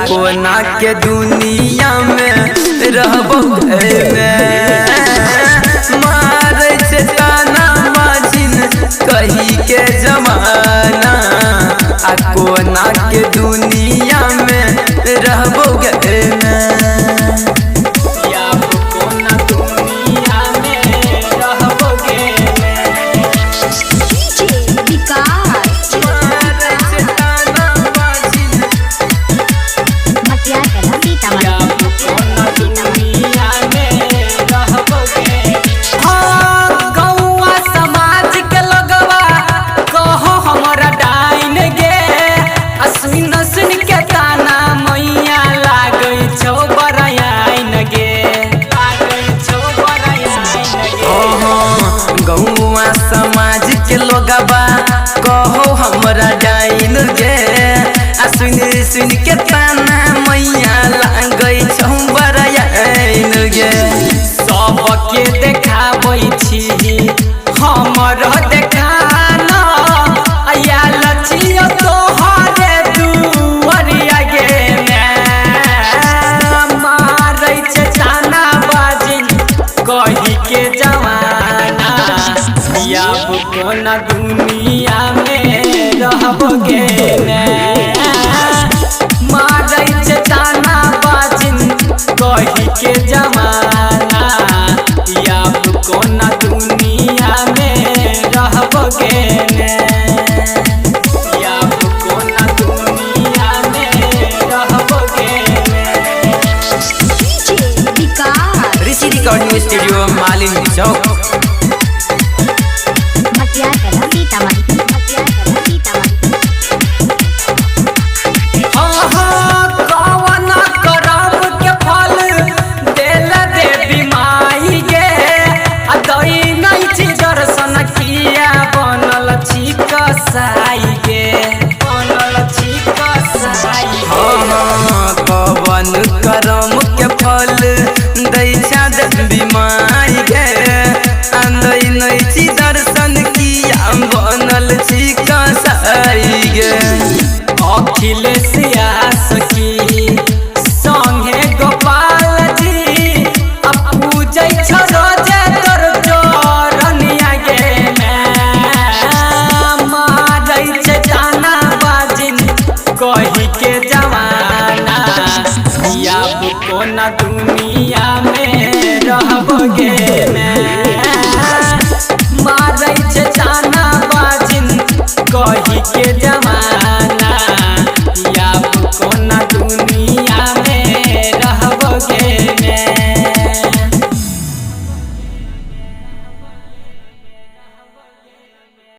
कोना के दुनिया में रहबो में। मारै छै ताना बाजिन कही के जमाना, आ कोना के दुनिया में रहबो गे में। कोना दुनिया में रहबो गे में। डीजे विकास मारै छै ताना बाजिन मटिया कला सीतामढ़ी। कोना दुनिया में रहबो गे। हाँ, गौआ समाज के लोगवा कहो हमरा डाइन गे, आ सुन सुन के ताना मैया लागै छौ बरयाइन गे, लागै छौ बरयाइन गे। गौआ समाज के लोगबा कहो हमरा डाइन गे, आ सुन सुन के ताना मैया लागै छौ बरयाइन गे। सबके देखाबै छी हमर देखाना, आया लचियो तोहरे दुअरिया गे में। मारै छै ताना बाजिन कही के जमाना, आब कोना दुनिया में रहबो गे में। मारै छै ताना बाजिन कही के जमाना, आब कोना दुनिया में रहबो गे ने। आब कोना दुनिया में रहबो गे ने। DJ Vikas Rishi recording studio Malini Chowk Matiya Kala Sitamarhi.